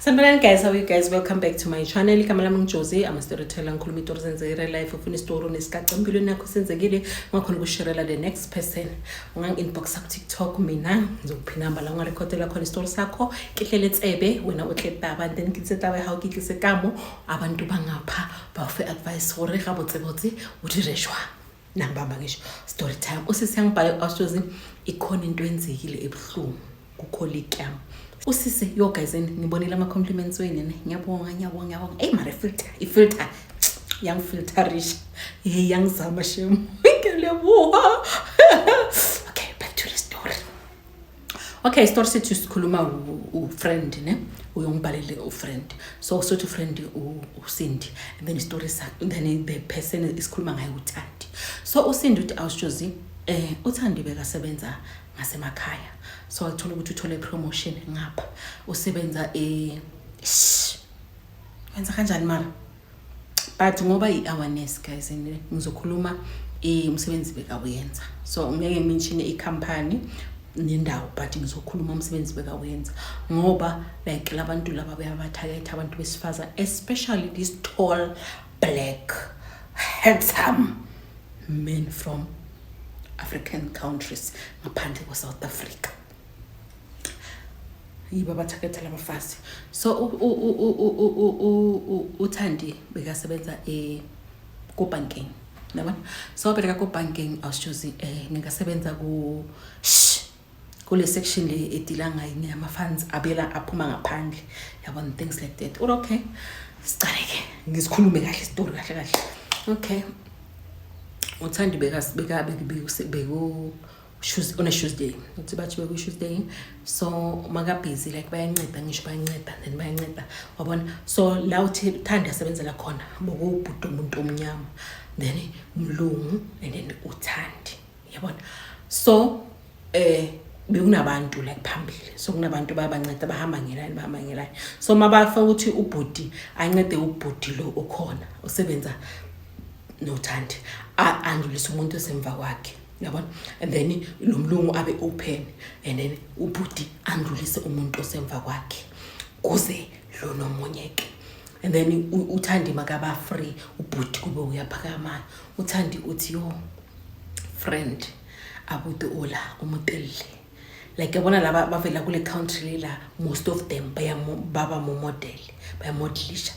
Sanibonani guys, how are you guys? Welcome back to my channel. Igama lami ngiJozi, I'm a storyteller. Ngikhuluma itori zenzeke real life. Ufuna isitori onesigaxa empilweni yakho senzekile, ungakhona ukusharela the next person. Ungangi-inboxa ku-TikTok mina ngizokupha inamba la ungarekhodela khona isitori sakho. Ke tle le tsebe wena o tle taba and then ke tlise taba ya gago ke tlise ka mo abantu bangapha ba fe advice gore ga botsebotse o dire jwang. Nangibamba ngisho story time. Usisi yangibhale awushozi ikhona into enzekile ebuhlungu ku-colleague yami. Usisi, yo guys, ngibonile ama-compliments wenu ne. Ngiyabonga, ngiyabonga, ngiyabonga. Eyi mara filter, i-filter yangifilterisha. Hey, yangizama shem. Ngiyaleboha. Okay, back to the story. Okay, story sethu sikhuluma u-friend ne, uyongibhalele u-friend. So sothi u-friend uCindy and then story sa then the person isikhuluma ngaye uThandi. So uCindy uthi, awushozi uThandi bekasebenza ngasemakhaya. So wathola ukuthi uthole promotion ngapha. Usebenza Shh. Wenza kanjani mara? But ngoba i-awareness guys, ngizokhuluma umsebenzi bekawuyenza. So ngeke ngimention ikhampani nendawo, but ngizokhuluma umsebenzi bekawenza ngoba like labantu laba bayabathaketha abantu besifazane, especially this tall, black, handsome men from African countries ngaphandle kwe-South Africa. Yibo abathaketha labafazi. So uThandi bekasebenza ku-banking yabona. So bereka ku-banking, awushozi ngingasebenza ku shh kule section le edila ngayo ama-funds abela aphuma ngaphandle yabona, things like that. Uri okay, sicale-ke ngisikhulume kahle isitori kahle kahle. Okay, uThandi beka beku on a Tuesday, uthi bathi beku Tuesday. So maka busy like bayanceda ngisho bayanceda, then bayanceda wabona. So la uthi uThandi asebenzela khona bokubhuda umuntu omnyama, then umlungu and then uThandi yabona. So bekunabantu like phambili, so kunabantu bayabanceda, bahamba ngelayini, bahamba ngelayini. So mabafaka ukuthi ubhuti ancede ubhuti lo okhona usebenza noThandi, andlulise umuntu osemva kwakhe yabona, and then lo mlungu abe open and then ubhuti andlulise umuntu osemva kwakhe kuze lo nomunye ke. And then uThandi makaba free, ubhuti kube uyaphakama. UThandi uthi, "Yo friend, abuti ola o motelele." Like yabona laba bavela kule country lela, most of them baba mo-model, bayamodelisha.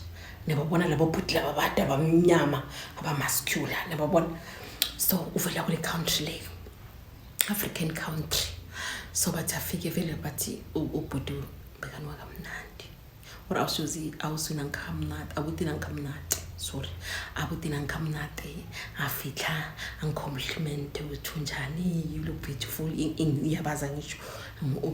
Niyababona labo bhuti laba bade abamnyama abamascular, niyababona. So uvela kule country leyo, African country. So bathi afike vele bathi ubhuti bekanwa kamnandi or awusuzi awusunanka kamnandi abuti nanka monate, sorry, abuti nanka monate. A fitlha a ncomplimente uthi, "Unjani? You look beautiful." Iyabaza ngisho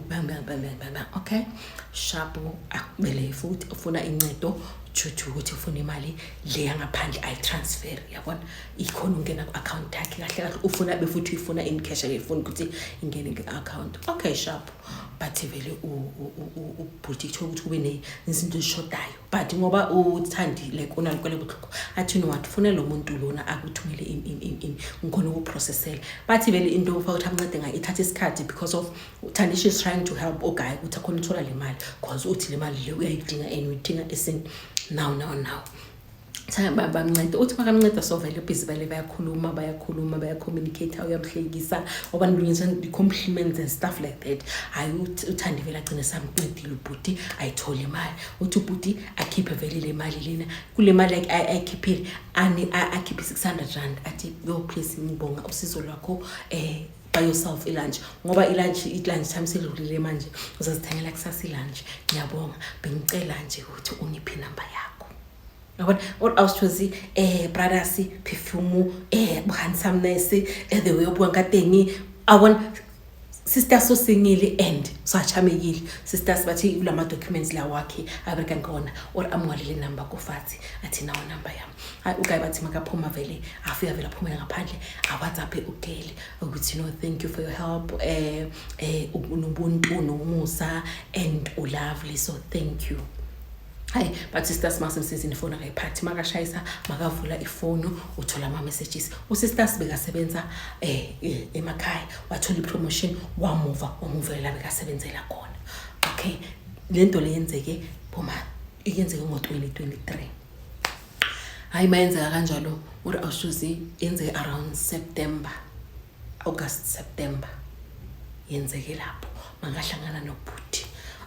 bang bang bang bang bang bang. Okay, sharp. Akubele futhi ufuna incedo juthu ukuthi ufuna imali le yangaphandle ayitransfer yabona, ikhona ukungena ku-account yakhe. Kahle kahle ufuna befuthi uyifuna in cash, akayifuni ukuthi ingene ku-account. Okay, sharp. But vele ubhuti kuthiwa ukuthi kube nezinto ezishodayo, but ngoba uThandi like unalikwele buhlungu, athi, "No what, funa lo muntu lona akuthumele in in in in ngikhona ukuprocessela." Bathi vele into ufaka ukuthi amncede ngayo ithatha isikhathi because of uThandi, she's trying to help uguy ukuthi akhona ukuthola le mali, cause uthi le mali le uyayidinga and uyidinga esin now now now. Bamnceda, uthi makamnceda, so vele busy vele bayakhuluma, bayakhuluma, bayacommunicate, uyamhlekisa wabanilungisa compliments and stuff like that. Hayi, uThandi vele agcine samncedile ubhuti ayithole imali. Uthi ubhuti akhiphe vele le mali lena, kule mali ayikhiphile akhiphe R600, athi, "Yo please, ngibonga usizo lwakho, buy yourself ilunch ngoba ilunch time sedlulile manje, uzazithengela kusasa ilunch. Ngiyabonga, bengicela nje ukuthi ungiphe inamba yakho." Yabona or awusithozi brothers, perfume, handsomeness, the way obuka ka teng awona sister. So singile and sachamekile sisters. Bathi kulama documents la wakhe abereka ngona or amwalele number kufathi, athi, "Nawo number yami." Hayi, uguy bathi makaphuma vele afika vele aphumela ngaphandle, awhatsapp ugirl ukuthi, "No, thank you for your help, unobuntu nomusa and ulovely, so thank you." Hayi, but sisters masemsizini ifoni akayiphathi, makashayisa makavula ifoni uthola ama-messages. Usisters bekasebenza emakhaya, wathola i-promotion, wamuva wamuvela la bekasebenzela khona. Okay, le nto le yenzeke boma Iyenzeke ngo-2023. Hayi, mayenzeka kanjalo, uri awushuzi, yenzeke around September, August, September, yenzeke lapho mangahlangana nobhuti.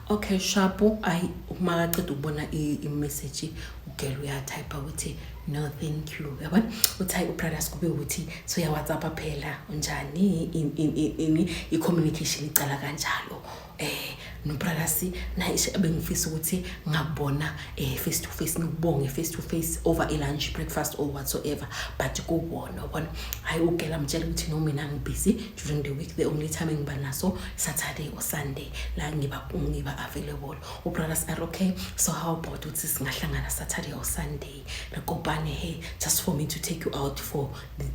Okay, sharp. Ayi, uma kaceda ukubona i-message, ugirl uyatype ukuthi, "No, thank you." Yabona, uthi hayi, ubrothers kube ukuthi so ya WhatsApp phela, unjani, ini, i-communication icala kanjalo. No brothers na bengifisa ukuthi ngakubona face to face, ngikubonge face to face over a lunch, breakfast or whatsoever, but kubona, ubona. Hayi, ugirl amtshela ukuthi, "No, mina ngibusy during the week. The only time engiba naso Saturday or Sunday la ngiba available." Ubrothers are, "Okay, so how about ukuthi singahlangana Saturday or Sunday, re kopane, hey, just for me to take you out for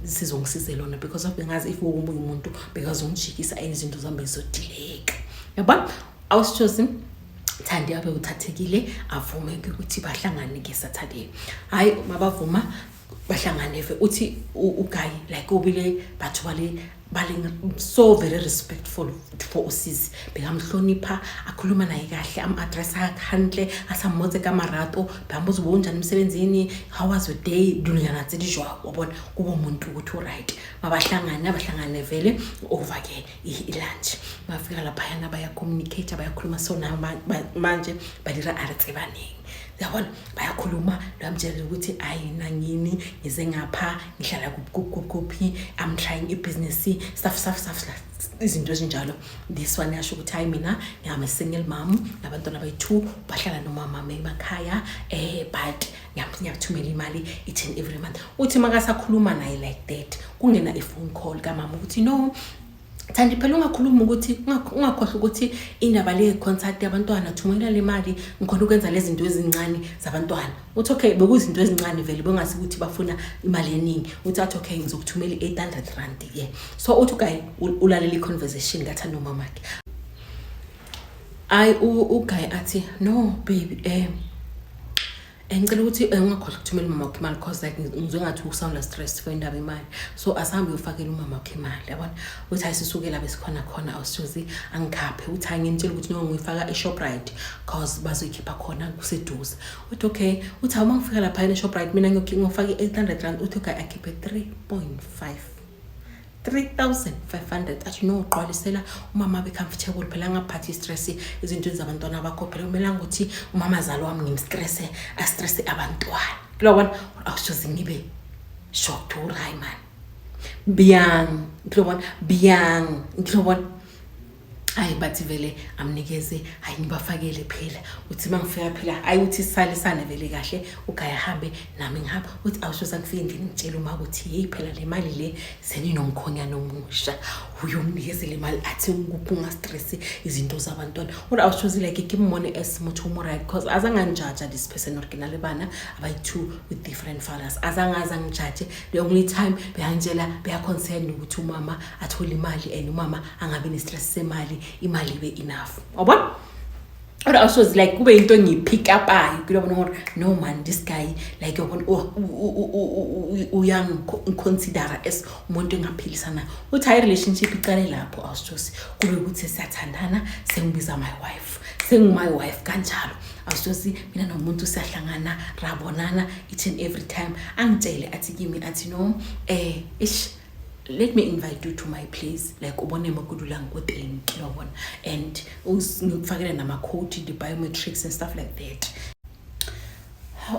sizongisize lona, because of bengazi if omunye umuntu bekazongijikisa izinto zami bezodileka." Yabona, awusitshozi Thandi abe uthathekile, avume ukuthi bahlangane ke Saturday. Hayi, mabavuma bahlangane ve, uthi uguy like ubile batho bale so very respectful for usisi, bekamhlonipha, akhuluma naye kahle, am-addressa hantle, a sa mmotse ka marato, bambuza ubunjani emsebenzini, how was your day, dilonyana tse di jwang, wabona, kube umuntu ukuthi uright. Mabahlangane, bahlangane vele over ke i-lunch. Mafika laphayana, bayacommunicate, bayakhuluma. So manje badira a re tsebaneng, yabona, bayakhuluma. Lwamtshela ukuthi, "Ayi, nangini ngize ngapha, ngihlala kuphi, I'm trying ibhizinisi," stuff, stuff, stuff, izinto ezinjalo. This one yasho ukuthi, "Hayi, mina ngiyama single mom nabantwana abayi-two, bahlala nomama emakhaya, but ngiyakuthumela imali each and every month." Uthi makasakhuluma naye like that, kungena i-phone call kamama ukuthi, "No, Thandi, phela ungakhulumi ukuthi ungakhohlwa ukuthi indaba le concert yabantwana, thumela le mali, ngikhona ukwenza lezi zinto ezincane zabantwana." Uthi, "Okay." Bekuyizinto ezincane vele, bengasi ukuthi bafuna imali eningi. Uthi athi, "Okay, ngizokuthumela i-800 rand." Yeah, so uthi uguy ulalela i-conversation kaThandi nomamakhe. Ayi, uguy athi, "No baby, ngicela ukuthi ungakhohlwa ukuthumela umama wakho imali, cause like ngizwe ngathi usounda stress for indaba imali, so asihambe uyofakela umama wakho imali." Yabona, uthi, "Hayi, sisuke la besikhona khona, awusithozi angikhaphe." Uthi, "Hayi, ngimtshela ukuthi no, ngiyifaka e-Shoprite cause bazoyikhipha khona, kuseduze." Uthi, "Okay." Uthi, "Hawu, uma ngifika laphayana e-Shoprite mina ngiyofaka i-800 rand." Uthi okay, akhiphe 3.5, 3500. Athi, "No, gqwalisela umama abe comfortable phela, angaphathi i-stress ezintweni zabantwana bakho. Phela kumelanga ukuthi umamazala wami ngimstresse, astresse abantwana." Kulobona, awushoze ngibe shocked uri, hayi man, biyang, ngilobona biyang, ngilobona. Hayi, bathi vele amnikeze. Hayi, ngibafakele phela. Uthi uma ngifika phela, hayi, uthi salisane vele kahle, uguy ahambe, nami ngihamba. Uthi awushoza ngifike endlini, ngitshela uma ukuthi, "Heyi, phela le mali le seninomkhonyana omusha, uyomnikeze le mali, athi ngikuphi, ungastresi izinto zabantwana." Uri awushozi like ke mmone as motho o mo right, cause azange angijaja this person or ke na le bana abayi-two with different fathers, azange aze angijaje. The only time beyangitshela, beyaconcern ukuthi umama athole imali and umama angabi ne-stress semali, imali ibe enough, wabona. Kodwa awusoze like kube into engiyipick upayo kulobona gore, no man, this guy like, yabona, uyangiconsidera as umuntu engaphilisana. Uthi hayi, relationship icale lapho, awusithosi kube ukuthi siyathandana, sengibiza my wife, sengu-my wife kanjalo. Awusithosi mina nomuntu siyahlangana, rabonana each and every time. Angitshele, athi kimi, athi, "No, ish, let me invite you to my place, like ubone mo ke dulang ko teng, ke wa bona, and ngikufakele nama-code, the biometrics and stuff like that."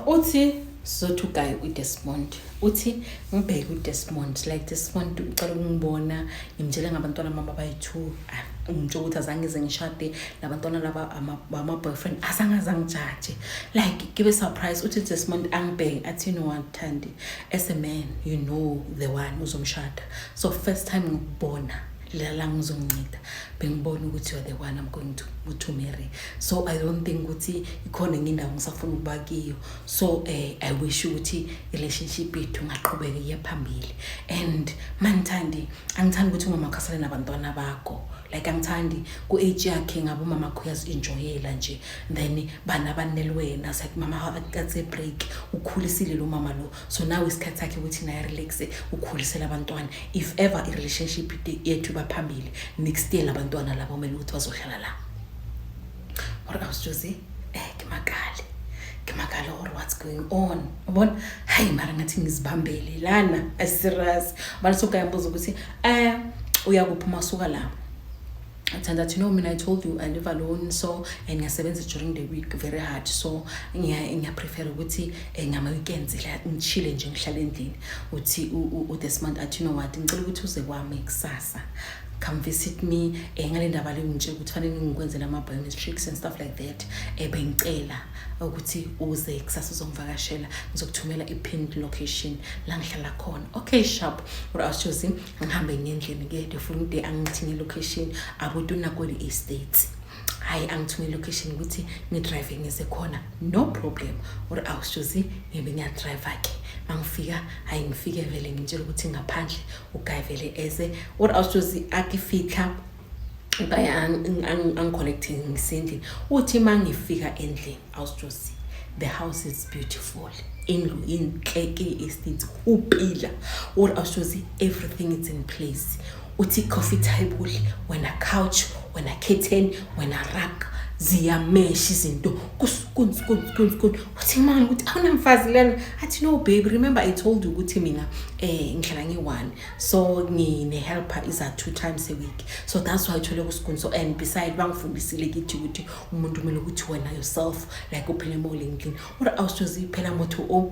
Uthi sothi uguy uDesmond, uthi ngibheke uDesmond, like Desmond ucala ukungibona, ngimtshele ngabantwana mama bayi-two. Ah, ngitsho ukuthi azange ngize ngishade labantwana laba bama-boyfriend, azange azangijaje, like give surprise. Uthi Desmond angibheke, athi, "You know what, Thandi, as a man you know the one uzomshada. So first time ngikubona lela ngizonginceda, bengibona ukuthi you are the one I'm going to marry. So I don't think ukuthi ikhona enye indawo ngisafuna ukuba kiyo. So I wish ukuthi relationship yethu ingaqhubeka iye phambili. And manithandi, angithandi ukuthi umama wakho asale nabantwana bakho. Like angithandi ku-age yakhe ngabe umama wakho uyazi-enjoyela nje, then bana banele wena. It's like mama akatse break, ukhulisile lo mama lo, so now isikhathi sakhe ukuthi naye relaxe, ukhulisele abantwana. If ever i-relationship yethu iba phambili next year, labantwana labo kumele ukuthi bazohlala la." Ore awusjosi ke makale. What's going on? Yabona, hayi, mara ngathi ngizibambele lana, aserious bana. So kayambuza ukuthi uyakuphi uma suka la? Athanda athi, "No mina, I told you I live alone, so and ngiyasebenza during the week very hard, so ngiya-prefer ukuthi ngama-weekends la ngichile nje, ngihlale endlini." Uthi uDesmond athi, "You know what, ngicela ukuthi uze kwami kusasa, come visit me ngale ndaba le ngitshela ukuthi fanele ngikwenzele ama-biometrics and stuff like that. Bengicela ukuthi uze kusasa uzongivakashela, ngizokuthumela i-pinned location la ngihlala khona." Okay, sharp. Or awushozi ngihambe ngendlini-ke the following day, angithi nge-location abuti unakoli estate. Hayi, angithumele location ukuthi ngidrive ngize khona, no problem. Or awushozi ngibe ngiyadrayiva-ke. Mangifika, hayi, ngifike vele ngitshela ukuthi ngaphandle uguy vele eze. Or awushozi akifihla uguy angicollecte ngisendlini. Uthi mangifika endlini, awushozi, the house is beautiful, indlu inhle ke, estate upila. Or awushozi, everything is in place. Uthi coffee table wena, couch wena, curtain wena, rug ziyamesha izinto kusukunzi kunzi kunzi kunzi. Uthi mani ukuthi awunamfazi lena? Athi, "No baby, remember I told you ukuthi mina ngihlala ngi-one, so ngine-helper iza two times a week, so that's why uthole kusikunzi. So and beside bangifundisile kithi ukuthi umuntu kumele ukuthi wena yourself like uphile mole endlini." Or awushozi phela motho o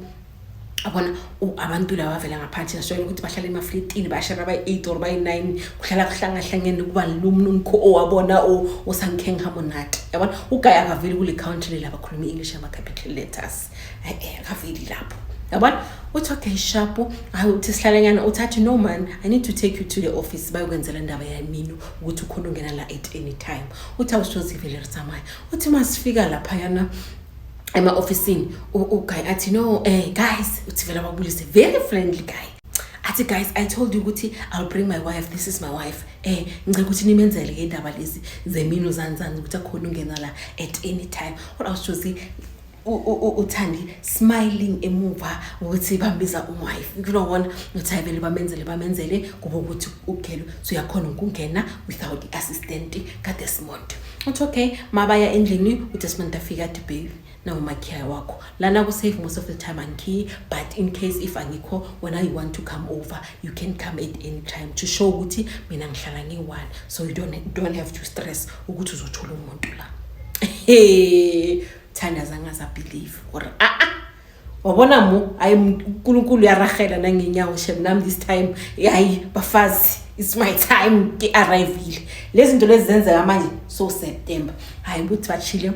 abona abantu laba bavela ngaphandle nashoyela ukuthi bahlala emafletini, bashara bayi-8 or bayi-9, kuhlala kuhlangahlangene, kuba lumnunko owabona osankeng ha monate, yabona. Uguy akaveli kule country le labakhuluma i-English ama-capital letters, e-e, akaveli lapho, yabona. Uthi okay, sharp. Hayi, uthi sihlalanyana. Uthi athi, "No man, I need to take you to the office, bayokwenzela indaba yamino ukuthi ukhona ungena la at any time." Uthi awushozi vele re tsamaya. Uthi masifika laphayana ema-ofisini, uguy athi, "No guys." Uthi vele ababulise, very friendly guy. Athi, "Guys, I told you ukuthi I'll bring my wife. This is my wife. Ngicela ukuthi nimenzele ke indaba lezi zemino zani zani ukuthi akhona ungena la at any time." Or awushozi uThandi smiling emuva ukuthi bambiza umwife, kulobona. Uthi hayi vele bamenzele, bamenzele kube ukuthi ugelo so uyakhona ukungena without i-assistant kaDesmond. Uthi okay, mabaya endlini, uDesmond afika athi, "Baby, nawu makhiya wakho lana ku-safe. Most of the time angikhiyi, but in case if angikho, when you want to come over, you can come at any time, to show ukuthi mina ngihlala ngiyi-one, so you don't have to stress ukuthi uzothola umuntu la." He, Thanda zange azabelieve gore ah ah, wabona mo, hayi, uNkulunkulu uyarahela nangenyawo shem. Nami this time, hayi bafazi, it's my time, ke arrivile. Lezi zinto lezi zenzeka manje, so September, hayi, ukuthi bachile,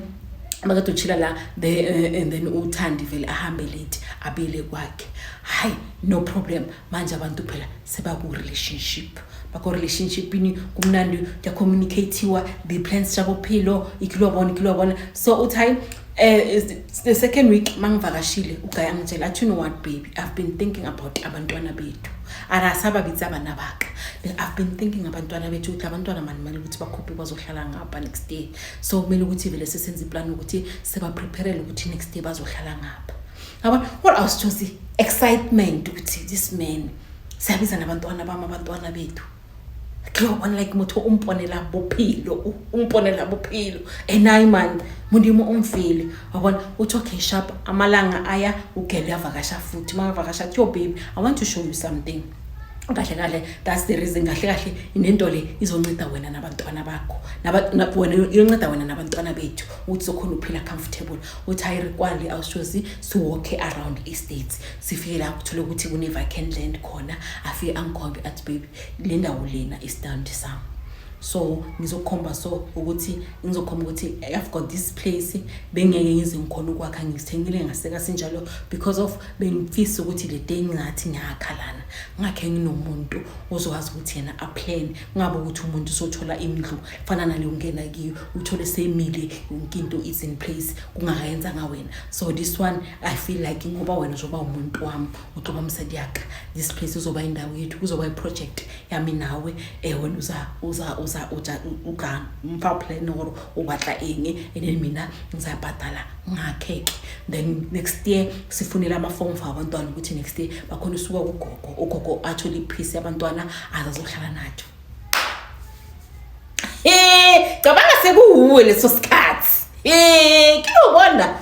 bakade uchila la the and then uThandi vele ahambe late, abile kwakhe. Hayi, no problem. Manje abantu phela sebaku relationship, bako relationshipini, kumnandi, kuyacommunicatiwa, the plans tša bophelo ikilobona ikilobona. So uthi hayi, the second week mangivakashile, uguy angitshela athi, "You know what baby, I've been thinking about abantwana bethu." Arasababitsa abana baka, "I've been thinking abantwana bethu, ukuthi abantwana mani mali ukuthi bakhuphe bazohlala ngapha next day, so kumele ukuthi vele sesenze iplan ukuthi sebapreparele ukuthi next day bazohlala ngapha." Yabona what, I was just excitement ukuthi this man siyabiza nabantwana bami abantwana bethu. Ke bona like motho o mponela bophelo, o mponela bophelo, and hayi man, Modimo o mfile, wabona. Uthi okay, sharp. Amalanga aya, ugele uyavakasha futhi. Makavakasha athi, "Yo baby, I want to show you something. Kahle kahle, that's the reason, kahle kahle inento le izonceda wena nabantwana bakho, wena iyonceda wena nabantwana bethu ukuthi sokhona uphila comfortable." Uthi hayi, rikwali awushozi, siwalk around estates, sifike la kuthole ukuthi kune-vacant land khona. Afike angikhombe athi, "Baby, le ndawo lena istand sami, so ngizokhomba, so ukuthi ngizokhomba ukuthi I've got this place, bengeke ngize ngikhona ukwakha, ngisithengile ngaseka sinjalo because of bengifisa ukuthi le day ngingathi ngiyakha lana, ngakhe nginomuntu ozokwazi ukuthi yena aplan, kungabe ukuthi umuntu usothola indlu fana nale ungena kiyo, uthole seyimile yonke into is in place, kungakayenzanga wena. So this one, I feel like ngoba wena uzoba umuntu wami, uzoba msadi yaka, this place izoba indawo yethu, kuzoba i-project yami nawe. Wena uza uza uza uja uka mpha plan gore o batla eng, and then mina ngizayibhadala ngakheke. Then next year sifunele ama-form for abantwana ukuthi next year bakhona usuka kugogo, ugogo athole ipiece yabantwana azazohlala natho." He, cabanga sekuwuwe leso sikhathi. He, kuyobona.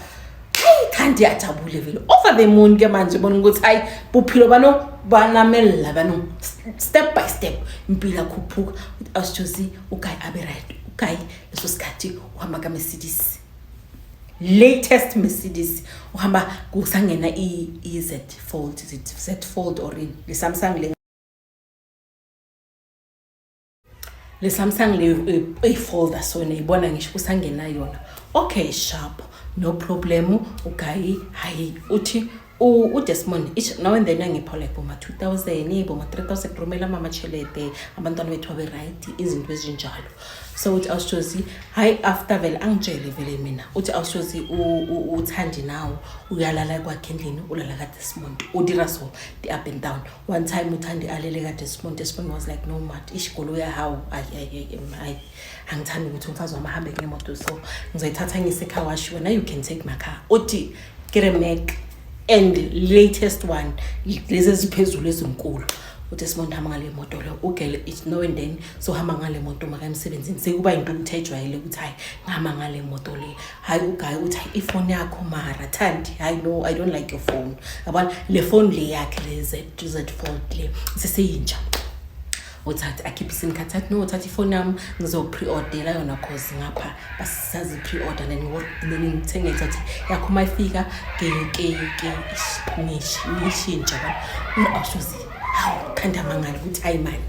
Hey, Thandi ajabule vele over the moon ke manje, bona ukuthi hayi, bophilo bano banamella bano step by step, impilo yakhuphuka. Awusjozi, uguy abe right. Uguy leso sikhathi uhamba ka-Mercedes, latest Mercedes, uhamba kusangena i-Z Fold, is it Z Fold or in le Samsung le Samsung le eyifolder, so niyibona ngisho kusangena yona. Okay, sharp, no problem. Uguy hayi, uthi uDesmond each now and then angipha like boma 2000, boma 3000, rumela mama chelete, abantwana bethu babe right, izinto ezinjalo. So uthi awushozi, hayi, after vele angitshele vele mina, uthi awushozi, uThandi nawo uyalala kwakhe endlini, ulala kaDesmond, udira so the up and down. One time uThandi alele kaDesmond, Desmond was like, "No mat, ishikolo uyahawu, ayi ayi ayi ayi, angithandi ukuthi umfazi wami ahambe ngemoto, so ngizoyithatha ngise car wash, wena you can take my car." Uthi ke re Mac and latest one, lezi eziphezulu ezinkulu. Uthi Desmond hamba ngale moto lo, ugele it's no and then so hamba ngale moto maka emsebenzini, sekuba into ukuthi ejwayele ukuthi hayi, ngihamba ngale moto le. Hayi, uguy uthi, hayi, ifoni yakho mara Thandi, hayi, no, I don't like your phone. Yabona le phone le yakhe, le Z Fold le seseyintsha. Uthathe akhiphe iSIM card, athi, "No, thatha ifoni yami, ngizo-pre-ordera yona, cause ngapha basazi pre-order, then ngithenge, thathe yakho, uma ifika ke ngiyishintshe." Yabona, awushozi, hawu, khanda mangala ukuthi hayi man,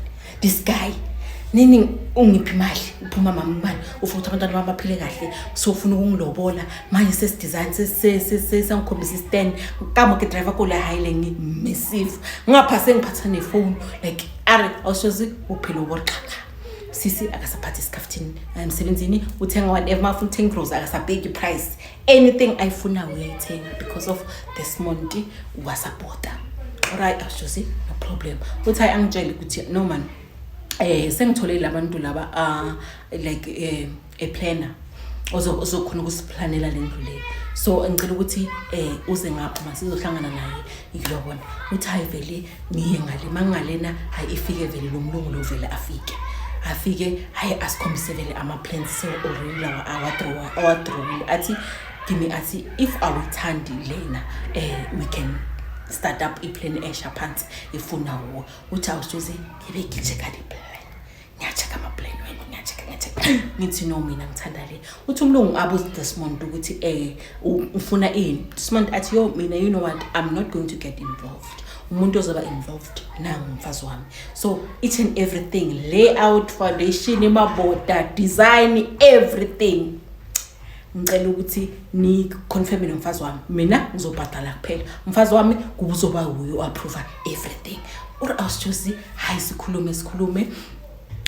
this guy nini ungiphi imali, uphuma mama ubani, ufuna ukuthi abantwana bami baphile kahle, so ufuna ukungilobola manje, sesidesign sesangikhombisa istand kamo ke driver kula hayi le massive, ngapha sengiphatha nefoni like are. Awushozi, uphilo boxaxa, sisi akasaphathi isikhaftini emsebenzini, uthenga whatever mafuna uthenga grocery, akasabheki price, anything ayifunayo uyayithenga because of Desmond wasapota. Alright, awushozi, no problem. Uthi hayi, angitshele ukuthi no man, sengithole labantu laba, like a planner ozokhona ukusiplanela le ndlu le, so ngicela ukuthi uze ngapha masizohlangana naye ngilobona. Uthi hayi, vele ngiye ngale, mangalena hayi, ifike vele lo mlungu lo, vele afike hayi, asikhombise vele ama-plans, so already lawa awadrawile. Athi kimi, athi if awuyithandi lena, we can start up iplan esha phansi ifuna wuwe. Uthi awusuze ngibe ngi-check-a le-plan, ngiya-check-a ama-plan wena, ngiya-check-a, ngiya-check-a, ngithi no, mina ngithanda le. Uthi umlungu abuze Desmond ukuthi ufuna ini. Desmond athi, "Yo mina, you know what, I'm not going to get involved, umuntu ozoba involved nangu umfazi wami, so each and everything, layout, foundation, imaboda, design, everything, ngicela ukuthi ni-confirme nomfazi wami, mina ngizobhadala kuphela, umfazi wami kuzoba wuye o-approve everything." Or awusitshosi, hayi, sikhulume sikhulume,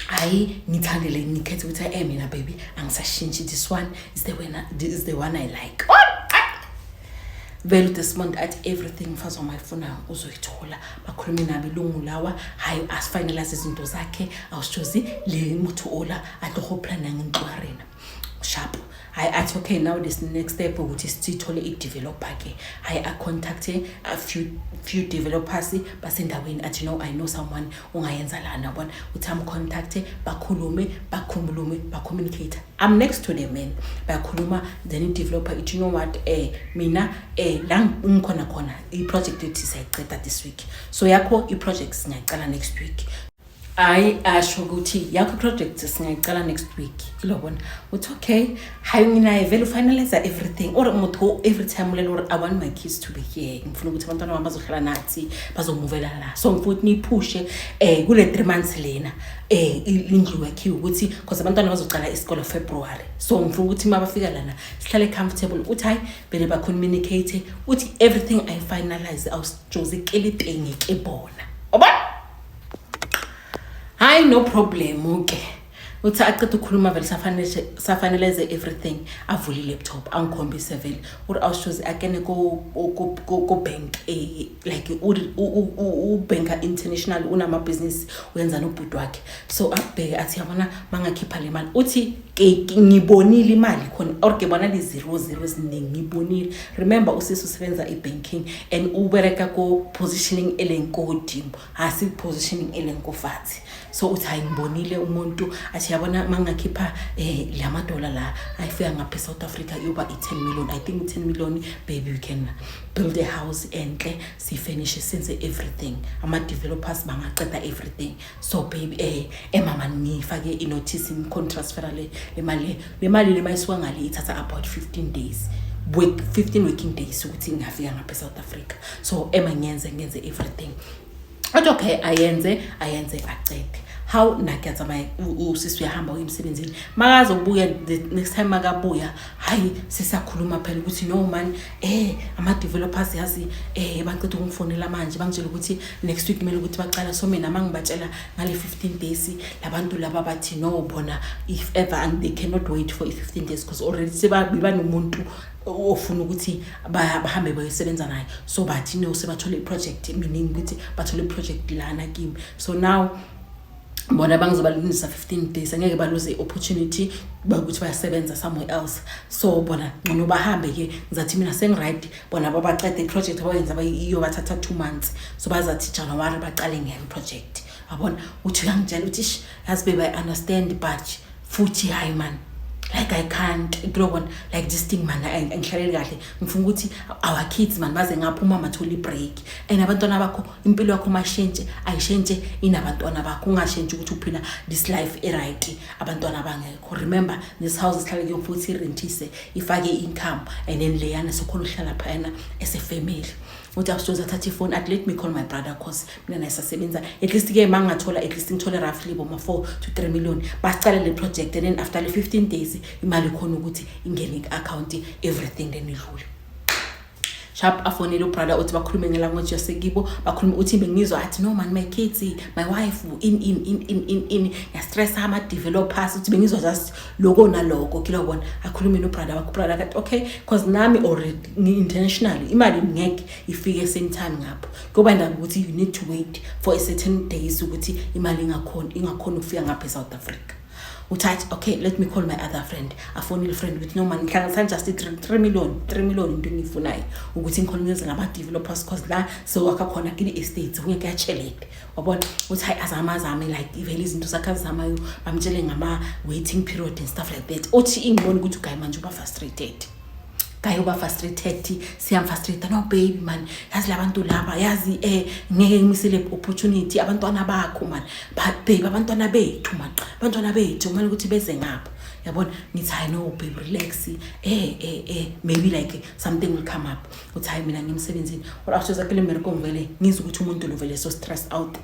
hayi, ngithandele, ngikhethe ukuthi mina baby angisashintshi, this one is the one, this is the one I like. Oh, vele uDesmond athi everything umfazi wami ayifunayo uzoyithola. Bakhulume nabo ilungu lawa, hayi, asifinalize izinto zakhe. Awusitshozi, le motho ola a tlo go plana ngentlo ya rena, sharp. Hayi, athi okay, now this next step ukuthi sithole i-developer ke. Hayi, acontacte a few developers basendaweni. Athi, "No, I know someone ungayenza lana." Yabona, uthi amcontacte, bakhulume bakhulume, bacommunicate, I'm next to the man, bayakhuluma. Then i-developer ithi, "You know what, mina la ngikhona khona, i-project ethi siyayiceda this week, so yakho i-project singayicala next week." Hayi, asho ukuthi yakho i-project singayicala next week, kilobona. Uthi okay, hayi, nginaye vele ufinalize everything, or motho every time ulela uri, "I want my kids to be here, ngifuna ukuthi abantwana bami bazohlala nathi, bazomuvela la, so ngifuna ukuthi niyiphushe kule 3 months lena indlu yakhiwe, ukuthi because abantwana bazocala isikolo February, so ngifuna ukuthi uma bafika lana sihlale comfortable." Uthi hayi, vele ba-communicate, uthi everything I finalize, awusijoze ke ke bona, ubona. Hayi, no problem ke. Uthi aceda ukukhuluma vele, safaneleze everything, avule i-laptop, angikhombise vele, uri awushozi, akene ko-bank, like ubhenka international, unamabhizinisi, uyenza nobhuti wakhe. So abheke, athi yabona, mangakhipha le mali, uthi ngibonile imali khona, or ke bona le-zero zero eziningi ngibonile. Remember, usisi usebenza i-banking and ubereka ko-positioning eleng ko godimo, ha se positioning eleng ko fatshe. So uthi hayi, ngibonile umuntu athi Yabona, mangakhipha la madola la ayifika ngapha eSouth Africa, iyoba i-10 million. I think 10 million, baby, we can build a house enhle, sifurnishe, senze everything. Ama-developers bangaceda everything. So baby, emama ngifake i-notice, ngikhona transfera le mali le mayisuka ngale, ithatha about 15 days work, 15 working days ukuthi ngingafika ngapha eSouth Africa. So ema ngiyenze everything. Athi okay, ayenze acede. How na kuyatsamaya, usisi uyahamba, uya emsebenzini. Makazobuya the next time, makabuya, hayi, sisakhuluma phela ukuthi no man, ama-developers, yazi, baceda ukungifonela manje, bangitshela ukuthi next week kumele ukuthi baqala. So mina mangibatshela ngale 15 days, labantu laba bathi no, bona if ever and they cannot wait for i-15 days because already sebanomuntu ofuna ukuthi bahambe bayosebenza naye. So bathi no, sebathole i-project, meaning ukuthi bathole i-project lana kimi. So now bona bangizobalindisa 15 days, angeke baluze i-opportunity bakuthi bayasebenza somewhere else. So bona ngcono bahambe-ke. Ngizathi mina sengi-right, bona babacede i-project abayenza, iyobathatha 2 months, so bazathi January baqale ngeyami project. Yabona, uthi uyangitshela ukuthi, "Ish, yazi babe, I understand, but futhi hayi man, like I can't kulobona, like this thing man, angihlaleli kahle. Ngifuna ukuthi our kids man baze ngapha, umama athole i-break and abantwana bakho, impilo yakho mashintshe, ayishintshe inabantwana bakho. Ungashintshi ukuthi uphila this life e-right abantwana bangekho. Remember, this house sihlale kuyo futhi irentise, ifake i-income, and then leyana sokhona uhlala phayana as a family." Uthi awusoze athathe ifoni, athi, "Let me call my brother, cause mina naye sasebenza. At least ke mangingathola, at least ngithole roughly boma 4 to 3 million, basicale le project, and then after le 15 days imali khona ukuthi ingene ku-account, everything, then idlule sharp." Afonele ubrother, uthi bakhulume ngelanguage yasekibo, bakhulume. Uthi bengizwa athi, "No man, my kids, my wife, in in in in in in ngiyastressa, ama-developers." Uthi bengizwa just loko naloko kilobona. Akhulume nobrother wakhe, ubrother kathi okay, cause nami already ngi-internationally, imali ngeke ifike same time ngapho, kuba indaba ukuthi you need to wait for a certain days ukuthi imali ingakhoni ukufika ngapha e-South Africa. Uthathi okay, let me call my other friend. Afonile friend ukuthi no man, ngihlanganisani just 3 million, 3 million into engiyifunayo ukuthi ngikhona ngenze ngama-developers, cause la sewakha khona kile-estates kungeke yachelede. Wabona, uthi hayi, azame azame, like vele izinto zakhe azizamayo, bamtshele ngama-waiting period and stuff like that. Uthi ingibona ukuthi uguy manje uba frustrated, guy uba frustrated, siyamfrustrate. "No baby man, yazi labantu laba, yazi, ngeke ngimisele opportunity, abantwana bakho man, babe abantwana bethu man, abantwana bethu kumele ukuthi beze ngapha." Yabona, ngithi hayi no baby, relax, maybe like something will come up. Uthi hayi, mina ngimsebenzini or after zakhe le vele ngizwe ukuthi umuntu lo vele so stressed out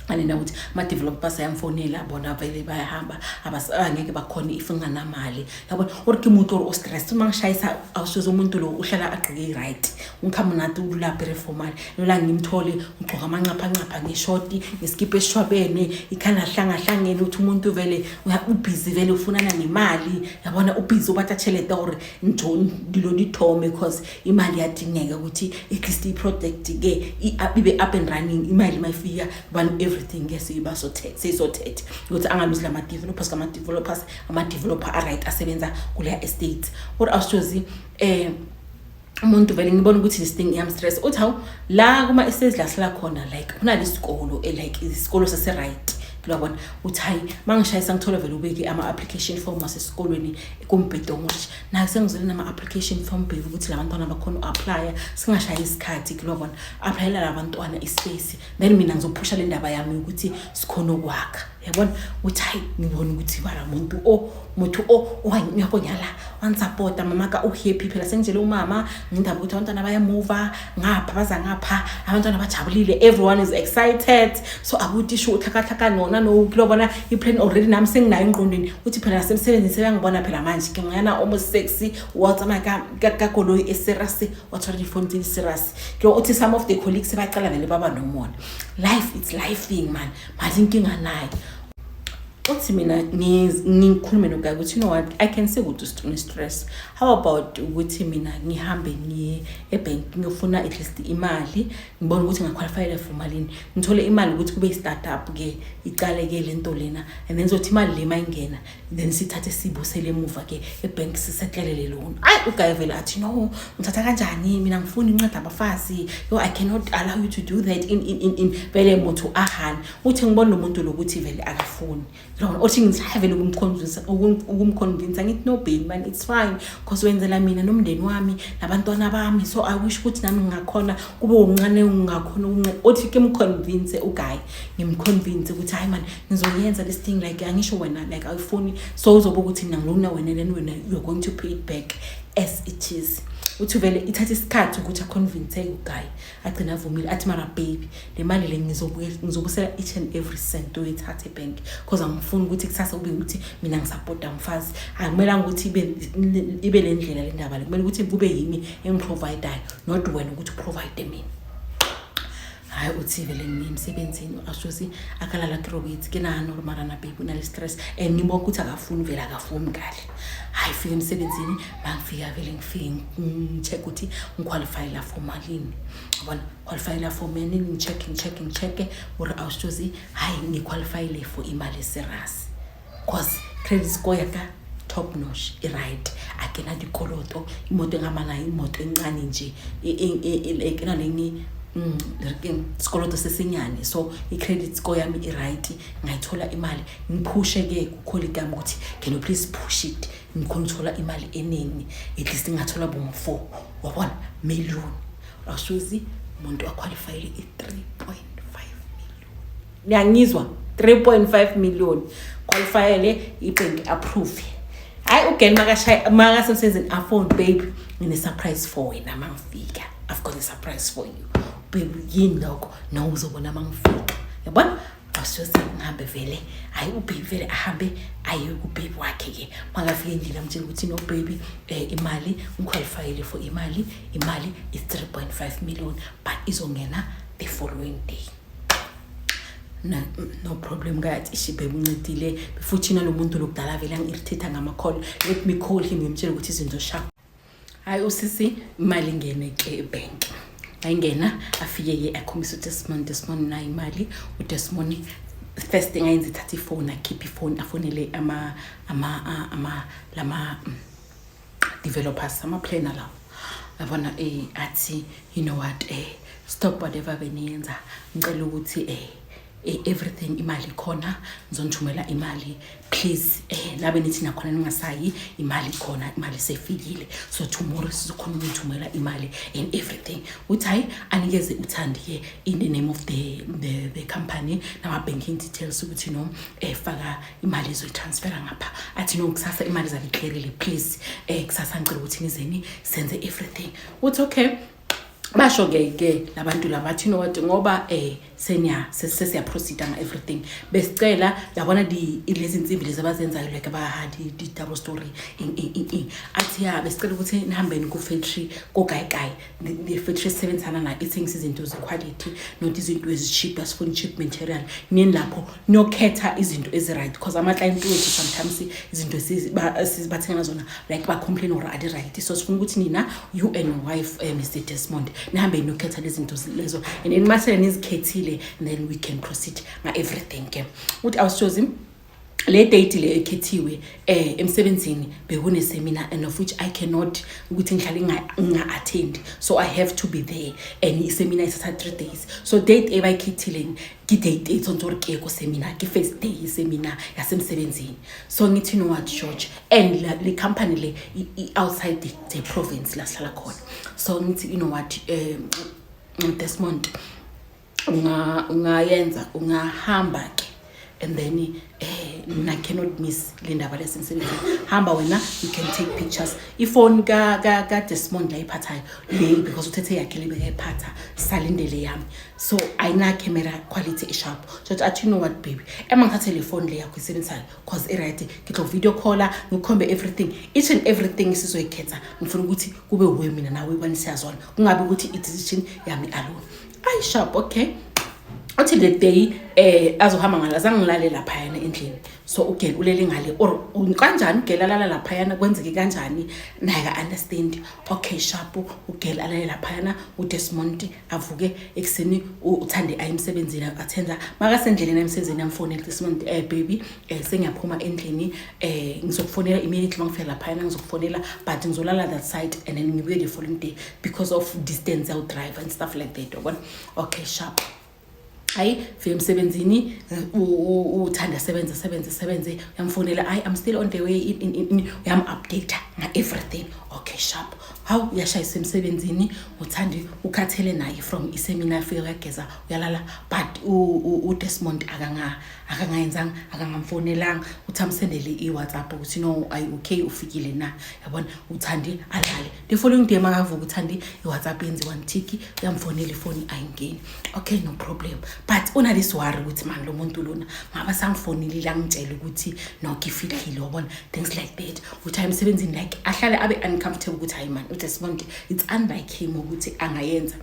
anina ukuthi ama-developers ayamfonela, bona vele bayahamba, angeke bakhone if nginganamali. Yabona, or ke muntu or o-stress uma ngishayisa awusoze. Umuntu lo uhlala agqoke i-right, ungikhamunati ulapha formal lola, ngimthole ugqoka amanqaphanqapha, ngeshoti, ngesikipha esishwabene, ikhanda hlangahlangene. Uthi umuntu vele ubhizi, vele ufunana nemali. Yabona, ubhizi ubatha tšhelete gore ntho dilo di thome, cause imali iyadingeka ukuthi at least i-project ke ibe up and running. Imali mayifika bani, everything ke seyisothethe ukuthi angaluzi lama-developers, kama-developers, ama-developer a-right asebenza kuleya estate. Kodwa awushozi, umuntu vele ngibona ukuthi this thing iyamstress. Uthi hawu, la kuma-estates la sihlala khona, like kunalesikolo, like isikolo sase-right kulabona. Uthi hayi, mangishayisa ngithola vele ubeke ama-application form wasesikolweni kumbhedo. Ngithi naye sengizele nama-application form, baby, ukuthi la bantwana bakhona u-applya, singashayi isikhathi kulobona, applyela la bantwana ispace, then mina ngizophusha le ndaba yami ukuthi sikhona ukwakha. Yabona, uthi hayi, ngibona ukuthi bara muntu o motho o wa nyakonyala wansapota, mamaka uhappy phela. Sengitshele umama ngendaba ukuthi abantwana bayamuva ngapha, baza ngapha, abantwana bajabulile, everyone is excited. So abuti sho utlhakatlhaka nona no kulobona i-plan already nami senginayo engqondweni. Uthi phela nasemsebenzini sebeyangibona phela manje ke ngiyana almost sexy, wa tsamaya ka koloi e serious, wa tshwara di-phone tse di serious ke. Uthi some of the colleagues baqala vele baba nomona. Life, it's life thing man, mali inkinga nayo. Uthi mina ngikhulume noguy ukuthi you know what, I can say ukuthi une-stress. How about ukuthi mina ngihambe ngiye ebhenki, ngiyofuna at least imali, ngibone ukuthi ngaqualifyela for malini, ngithole imali ukuthi kube i-startup ke, icale-ke le nto lena, and then zothi imali le mayingena, then sithathe sibusele emuva-ke ebhenki, sisetlele le loan. Ayi, uguy vele athi no, ngithatha kanjani mina, ngifuna inceda abafazi. Yo, I cannot allow you to do that. In in in in vele motho ahani. Uthi ngibona lo muntu lokuthi vele akafuni. Yabona, othi ngi-try vele ukumconvince, ngithi, "No babe man, it's fine, cause wenzela mina nomndeni wami nabantwana bami, so I wish ukuthi nami ngingakhona kube uncane, ngingakhona ukunceda." Othi ke mconvince uguy, ngimconvince ukuthi, "Hayi man, ngizoyenza this thing, like angisho wena like awufuni, so uzobe ukuthi mina ngilona wena, then wena you're going to pay it back as it is." Uthi vele ithatha isikhathi ukuthi aconvince uguy, agcina avumile. Athi, "Mara baby, le mali le ngizobusela each and every cent oyithatha ebhenki, cause angifuni ukuthi kusasa kube ukuthi mina ngisapota mfazi. Akumelanga ukuthi ibe le ndlela le ndaba le, kumele ukuthi kube yimi engiprovidayo, not wena ukuthi uprovide mina." Hayi, uthi vele ngiye emsebenzini, ashosi akalala ke robetse, ke nahana gore marana baby o na le stress and ngibona ukuthi akafuni, vele akafuni kahle. Hayi, fika emsebenzini, mangifika vele ngifike ngi-check ukuthi ngiqualifyela for malini, yabona, qualifyela for malini. Ngi-check, ngi-check, ngi-check gore awushosi, hayi, ngiqualifyile for imali eserious, cause credit score yaka top notch, i-right, akena dikoloto. Imoto engihamba nayo imoto encane nje, like enaleni sekoloto sesinyane, so i-credit score yami i-right, ngayithola imali. Ngiphushe-ke kucolleague yami ukuthi, "Can you please push it, ngikhona ukuthola imali eningi, at least ngingathola bomo-4, wabona, million?" Ashozi umuntu aqualifyele i-3.5 million. Niyangizwa? 3.5 million qualifyele, ibhenki approve. Hayi, ugirl makashaya makasemsebenzini afone, "Babe, ngine-surprise for wena mangifika. I've got a surprise for you, babe." "Yini lokho?" "No, uzobona mangifika." Yabona, awusose ngihambe vele. Hayi, ubaby vele ahambe aye kubaby wakhe-ke. Makafika endlini amtshela ukuthi, "No baby, imali ngiqualifyile for imali, imali is 3.5 million, but izongena the following day." Na, no problem kathi ishi babe, uncedile futhi nalo muntu lokudala vele angi-irritate ngama-call. Let me call him, ngimtshele ukuthi izinto sharp. Hayi, usisi, imali ingene ke ebank. Ayingena, afike-ke akhombisa uDesmond. "Desmond, nayo imali." UDesmond first thing ayenza, ithatha ifoni, akhiphe ifoni, afonele ama lama developers, ama-planner lawo, yabona, athi, "You know what, stop whatever beniyenza, ngicela ukuthi everything, imali ikhona, ngizonithumela imali, please. Nabe nithi nakhona ningasayi, imali ikhona, imali sefikile, so tomorrow sizokhona ukunithumela imali and everything." Uthi hayi, anikeze uThandi-ke in the name of the company nama-banking details ukuthi, no, faka imali, izoyitransfera ngapha. Athi, "No, kusasa imali zabe iclearile, please, kusasa ngicela ukuthi nizeni senze everything." Uthi okay. Basho ke labantu laba bathi, "You know what, ngoba seniya sesiyaproceeda nga everything, besicela, yabona, di lezi insimbi lezi abazenzayo, like ba di double story in in in in." Athi, "Ya, besicela ukuthi nihambeni ku factory koGayigayi, the factory esebenzisana nayo ithengisa izinto ze-quality, not izinto ezi-cheap. Asifuni cheap material. Nini lapho niyokhetha izinto ezi-right, because ama-client wethu sometimes izinto esibathenga zona, like ba-complain or adi-right. So sifuna ukuthi nina, you and your wife, Mr Desmond, nihambe niyokhetha lezi zinto lezo, and then masele nizikhethile, and then we can proceed nga-everything ke." Uthi awushozi, le date le ekhethiwe, emsebenzini bekune seminar, and of which I cannot ukuthi ngihlale nginga attend, so I have to be there, and i-seminar isatha 3 days. So date ebayikhethile ke date e tshwanetse gore ke ye ko seminar, ke first day yeseminar yasemsebenzini. So ngithi, "No what, George, and le company le outside the province la sihlala khona." So ngithi, "You know what, Desmond, ungayenza, ungahamba ke, and then mina cannot miss le ndaba lesemsebenzini. Hamba wena, you can take pictures." Ifoni ka Desmond la iphathayo le, because uthethe yakhe le bekayiphatha salindele yami, so ayina camera quality esharp. So athi, "You know what baby, ema ngithathe le phone le yakho isebenzisayo, cause i-right, ngitlo video calla, ngikhombe everything, each and everything sizoyikhetha. Ngifuna ukuthi kube wuwe, mina nawe ibani siyazwana, kungabi ukuthi i-decision yami alone." Ayi, sharp, okay. Uthi the day azohamba ngala, zange ngilale laphayana endlini, so ugirl ulele ngale or kanjani, ugirl alala laphayana, kwenzeke kanjani naye ka-understand. Okay, sharp, ugirl alale laphayana, uDesmond avuke ekuseni, uThande aye emsebenzini, athenza makasendleleni emsebenzini, amfonele Desmond, "Baby, sengiyaphuma endlini, ngizokufonela immediately mangifika laphayana, ngizokufonela, but ngizolala that side and then ngibuye the following day because of distance, drive and stuff like that, yabona." Okay, sharp. Hayi, fika emsebenzini, uthanda sebenze sebenze sebenze, uyamfonela, "Hayi, I'm still on the way." In uyam-update nga-everything. Okay, sharp. Hawu, uyashayisa emsebenzini uthandi, ukhathele naye from iseminar, fika uyageza, uyalala, but uDesmond akangayenzanga, akangamfonelanga uthi amsendele i-WhatsApp ukuthi, "No, ayi, okay, ufikile na?" Yabona, uthandi alale. The following day makavuka uthandi, i-WhatsApp yenziwa nthiki, uyamfonela, ifoni ayingeni. Okay, no problem, but una-this worry ukuthi, man, lo muntu lona ngaba sangifonelile angitshele ukuthi no, ngifihlile, wabona, things like that. Uthi hayi, emsebenzini like ahlale abe uncomfortable ukuthi, hayi man, uDesmond, it's unlike him ukuthi angayenza,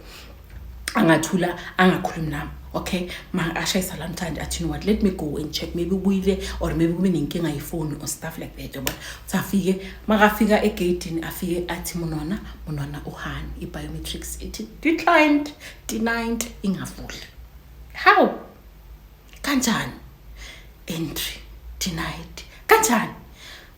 angathula, angakhulumi nami. Okay, ma ashayisa la mthandi, athi, "You know what, let me go and check, maybe ubuyile or maybe kube nenkinga yifoni or stuff like that," yabona. Uthi afike, makafika egeyidini, afike athi, "Munwana, munwana uhani?" I-biometrics ithi declined, denied, ingavuli. How? Kanjani? Entry denied kanjani?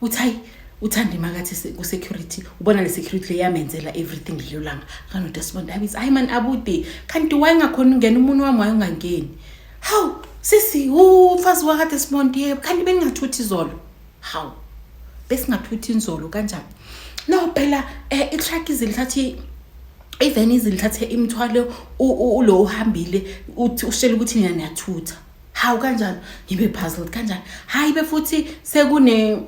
Uthi hayi, uthandi makathi ku-security, ubona le security le yamenzela everything lelo langa kanoDesmond, abithi, "Hayi man, abude, kanti wayengakhona ungena umuntu wami, wayengangeni. Hawu sisi, umfazi wakaDesmond?" "Yebo." "Kanti bengingathuthi izolo?" "Hawu, besingathuthi inzolo kanjani?" "No phela, i-truck izilithathe, even izilithathe imithwalo, ulo uhambile, uthi ushela ukuthi nina niyathutha." "Hawu, kanjani?" Ngibe puzzled, "Kanjani?" "Hayi, befuthi sekune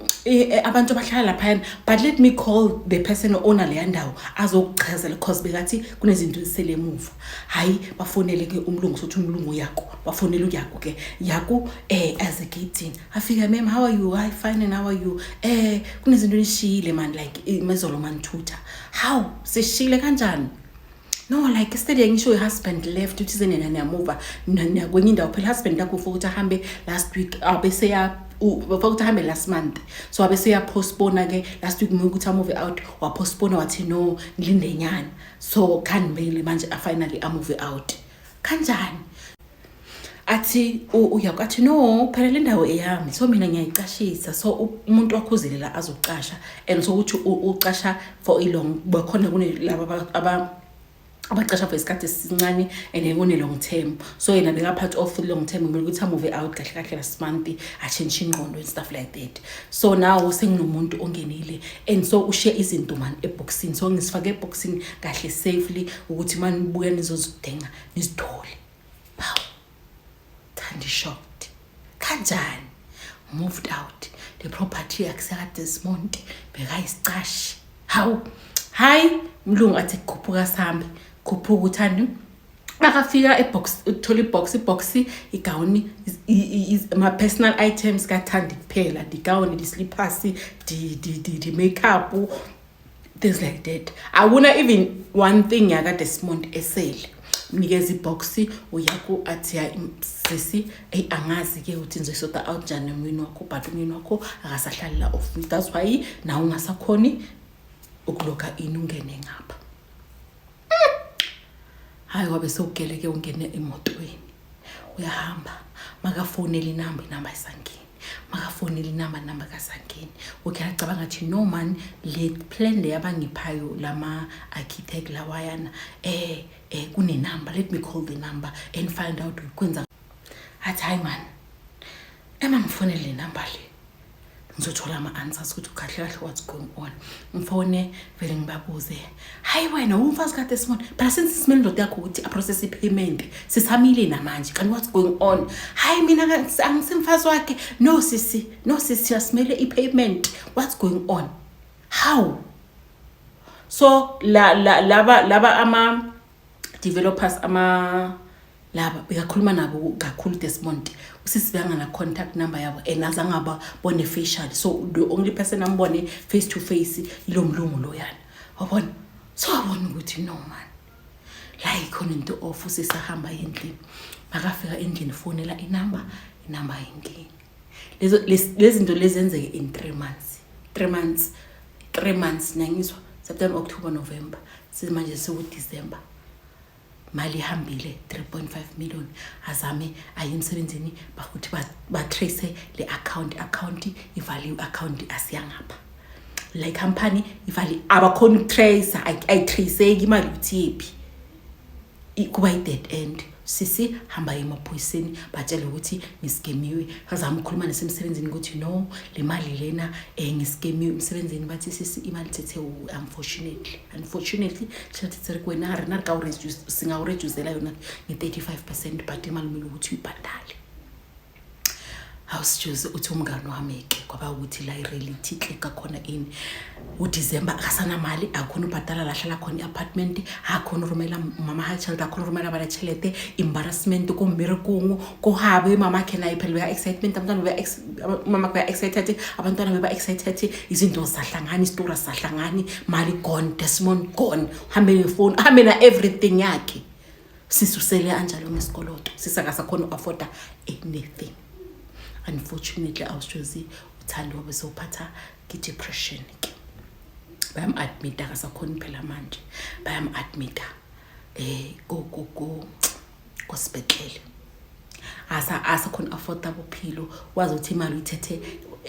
abantu abahlala laphayana, but let me call the person owner leya ndawo azokuchazela, cause bekathi kunezinto ezisele emuva." Hayi, bafonele ke umlungu, sothi umlungu yakho, bafonele uyaku ke yaku as a gate, afika, "Ma'am, how are you?" "Hi, fine, and how are you?" "Kunezinto enishiyile man, like imezolo manithutha." "How, sishiyile kanjani?" "No, like yesterday, ngisho i-husband left, uthi nina niyamuva kwenye indawo. Phela husband lakho ufuna ukuthi ahambe last week, abese ya bafuna ukuthi ahambe last month, so abese uyapostpone ke last week ukuthi amove out, wapostpone, wathi no, ngilinde nyana, so khanimele manje finally amove out." "Kanjani?" Athi uyaku, athi, "No phela, le ndawo eyami, so mina ngiyayicashisa, so umuntu wakhuzile la azocasha, and so ukuthi ucasha for ilong, bakhona kunelaba abacasha for isikhathi esincane and then kune-long term, so yena beka-part of long term, kumele ukuthi amove out kahle kahle last month, atshintshe ingqondo and stuff like that. So now senginomuntu ongenile and so ushiye izinto man ebhokisini, so ngisifake ebhokisini kahle safely ukuthi mani nibuya nizozidinga nizithole." Hawu, Thandi shocked, "Kanjani? Moved out the property yakusekaDesmond, bekayisicashi? Hawu." Hayi, mlungu athi, "Khuphuka sambe, khuphuka." Uthandi makafika ebox, uthola ibox, ibox, igawuni, ama-personal items kaThandi kuphela, digawuni, di-slippers, di-makeup, things like that. Akuna even one thing yakaDesmond esele. Mnikeza ibox uyaku, athi, "Hayi sisi, eyi, angazi-ke ukuthi nizoyisorta out njani nomyeni wakho, but umyeni wakho akasahlali la off, that's why nawe ungasakhoni ukuloga in ungene ngapha." Hayi, wabe sewugele-ke, ungene emotweni, uyahamba. Makafonela inamba, inamba ayisangeni. Makafonela inamba, inamba kasangeni. Okay, acabanga athi, "No man, le plan le abangiphayo lama-architect lawayana, kunenamba, let me call the number and find out kwenza." Athi, "Hayi man, ema ngifonele le namba le, ngizothola ama-answers ukuthi kahle kahle what's going on. Ngifone vele ngibabuze." "Hayi wena, umfazi kaDesmond, phela since simele indoda yakho ukuthi aprocess i-payment, sisamile namanje, kanti what's going on?" "Hayi, mina angisimfazi wakhe." "No sisi, no sisi, asimele i-payment, what's going on?" How? So la la laba laba ama developers, ama laba bekakhuluma nabo kakhulu Desmond, usisi bekangana contact number yabo and azange ababone facial, so the only person ambone face to face ilo mlungu loyana, wabona. So wabona ukuthi, no man, la ikhona into off. Usisahamba endlini, makafika endlini fonela inamba, inamba ayingeni. Lezo lezi zinto lezenzeke in 3 months, 3 months, 3 months, nangizwa, September, October, November, simanje seku December. Mali ihambile, 3.5 million. Azame aye emsebenzini, bakuthi batrace le account, account ivaliwe, account asiyangapha, le company ivali, abakhona ukutrace, ayitraceki imali ukuthi yephi. Kuba i-dead end. Sisi, hamba emaphoyiseni, batshele ukuthi ngiskemiwe. Azama ukukhuluma nesemsebenzini ukuthi no, le mali lena ngiskemiwe emsebenzini. Bathi, sisi, imali thethe, unfortunately tjhelete tse re kwena rena re ka o singawu-reducela yona nge-35%, but imali kumele ukuthi uyibhadale. Awusijuze uthi umngani wami-ke kwaba ukuthi la i-reality clicka khona ini. UDisemba akasanamali, akhona ubhadala la hlala khona i-apartment, akhona urumela mama ha tšhelete, akhona urumela bana tšhelete. Embarrassment ko mmerekong, ko habe mama khe naye phela beka-excitement, abantwana mama beka-excited, abantwana beba-excited. Izinto zisahlangani, isitori asisahlangani. Mali gone, Desmond gone, uhambe ngefoni, uhambe na-everything yakhe. Sisusele anjalo ngesikoloto, sisakasakhona u-afforda anything. Unfortunately, awushozi uthando wabe sewuphatha ki-depression ke. Bayam-admita, akasakhoni phela manje, bayam-admita kosibhedlele. Asa asakhona afforda bophilo, wazi ukuthi imali uyithethe,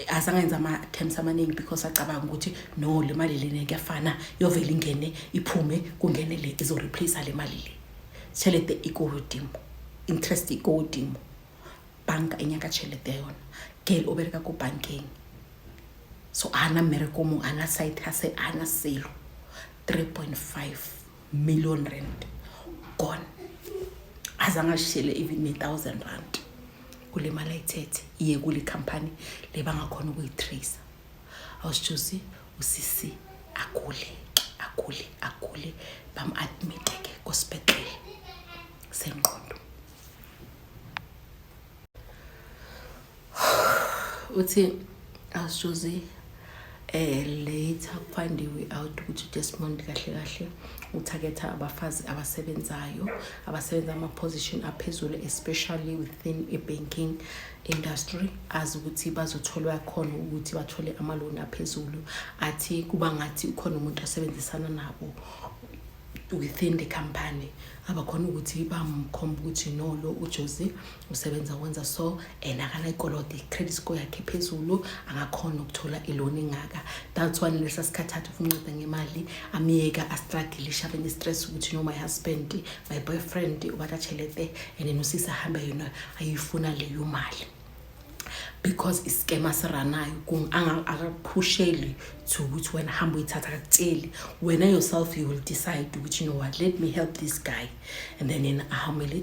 azangenza ama-attempts amaningi because acabanga ukuthi no, le mali lena kuyafana yovele ingene iphume, kungene le izo-replace le mali le. Tšhelete e ko godimo, interest e ko godimo, banka e nyaka tšhelete ya yona. Girl o bereka ko bankeng, so ana mmereko mongwe, ana side hustle, ana selo. R3.5 million gone. Azange ashiyele even ne-R1000 kule mali ayithethe, iye kule company le bangakhona ukuyi-trace. Awusijuzi usisi agule, agule, agule, bam-admite ke kosibhedlele sengqondo. Uthi awusijuzi later kufindiwe out ukuthi uDesmond kahle kahle utargeta abafazi abasebenzayo, abasebenza ama-position aphezulu, especially within i-banking industry, azi ukuthi bazotholwa khona ukuthi bathole amaloni aphezulu. Athi kuba ngathi ukhona umuntu asebenzisana nabo within the company, abakhona ukuthi bamkhomba ukuthi no, lo uJosi usebenza wenza so and akanayikolodo, i-credit score yakhe phezulu, angakhona ukuthola iloni engaka. That's why lesa sikhathi athi ufuna unceda ngemali, amyeka astrugglisha, abe ne-stress ukuthi no, my husband, my boyfriend ubatla tšhelete, and then usisi ahambe yona ayifuna leyo mali because i-scam asiranayo akakuphusheli to ukuthi wena hamba uyithatha, akakutsheli wena. Yourself you will decide ukuthi, you know what, let me help this guy, and then yena amuhele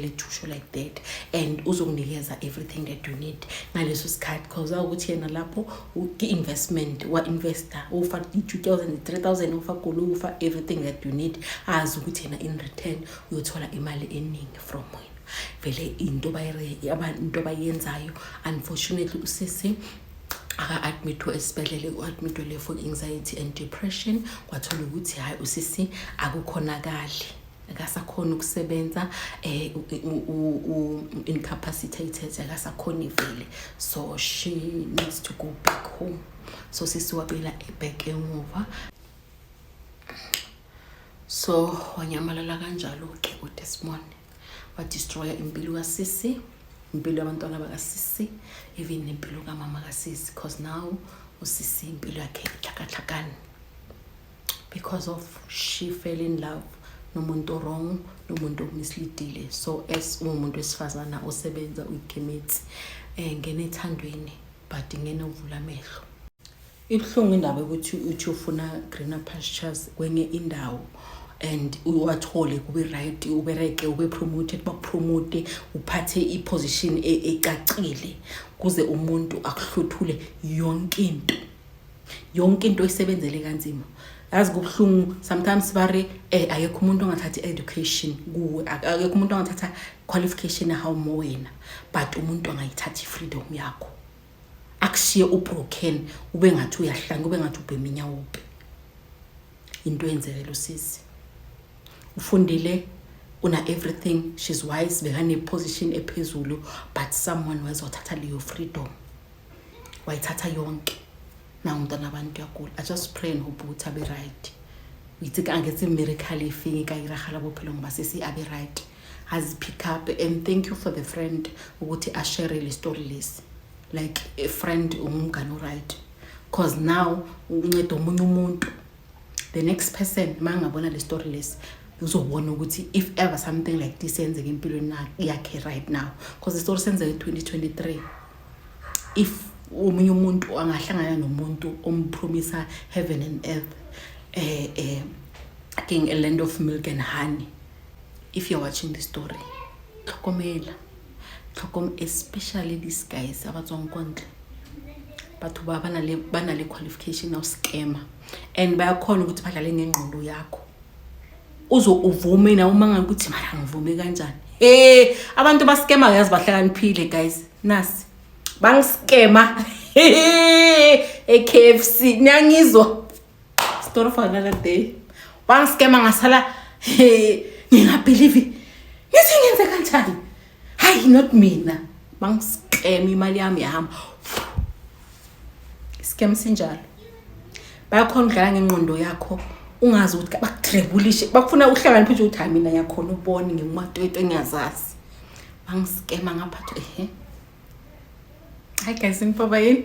thusho like that and uzokunikeza everything that you need ngaleso sikhathi, cause awukuthi yena lapho ki-investment wa-investa, ufa i-2000, 3000, ufa koloi, ufa everything that you need, azi ukuthi yena in return uyothola imali eningi from wena. Vele into abayenzayo. Unfortunately, usisi aka-admithwe esibhedlele, u-admithwele for anxiety and depression. Kwathola ukuthi hhayi, usisi akukhonakali, akasakhoni ukusebenza, incapacitated, akasakhoni vele, so she needs to go back home. So sisi wabuyela back emuva, so wanyamalala kanjalo-ke uDesmond, wadestroya impilo kasisi, impilo yabantwana bakasisi, even nempilo kamama kasisi, because now usisi impilo yakhe ihlakahlakane because of she fell in love nomuntu wrong, nomuntu omisleadile. So as umuntu wesifazana osebenza uyikemetsi, ngena ethandweni, but ngene uvula amehlo. Ibuhlungu indaba yokuthi uthi ufuna greener pastures kwenye indawo and uwathole kube right, ubereke, ube promoted, bakupromote, uphathe i-position ecacile, kuze umuntu akuhluthule yonke into, yonke into oyisebenzele kanzima. Yazi kubuhlungu sometimes. Bare akekho umuntu ongathatha i-education kuwe, akekho umuntu ongathatha qualification yahawu mo wena, but umuntu angayithatha i-freedom yakho, akushiye ubroken, ube ngathi uyahlanga, ube ngathi ubhema inyawupe. Into eyenzekela usisi, ufundile, una everything, she's wise, bekane-position ephezulu, but someone wezothatha leyo freedom, wayithatha yonke. Na umntwana abantu uyagula. I just pray and hope ukuthi abe right. Itse angetse miracle efeng e ka iragala bophelong ba sesi, abe right, azi-pick up. And thank you for the friend ukuthi ashare le story lesi. Like a friend, umngane right, cause now unceda omunye umuntu. The next person ma ngabona le story lesi Uzobona ukuthi if ever something like this yenzeka empilweni yakhe right now, because isitori senzeka 2023, if omunye umuntu angahlangana nomuntu ompromisa heaven and earth, king, a land of milk and honey. If you're watching the story, tlhokomela, tlhokom, especially these guys abatswang ko ntle. Batho ba ba na le qualification ya scammer and bayakhona ukuthi badlale ngengqondo yakho, uzo uvume na uma ngakuthi mara ngivume kanjani. Hey, abantu baskema, yazi, bahlakaniphile guys. Nasi bangiskema e-KFC, niyangizwa? Story for another day. Bangiskema ngasala ngingabelieve, ngithi ngenze kanjani? Hayi, not mina. Bangiskema, imali yami yahamba. Scam sinjalo, bayakhona ukudlala ngengqondo yakho, ungazi ukuthi bakudrebulishe, bakufuna uhlakaniphe nje ukuthi hayi, mina ngiyakhona ukubona, ngingumatwetwe, ngiyazazi. Bangiskema ngaphathwa. Ehe, hayi guys, niphoba yini?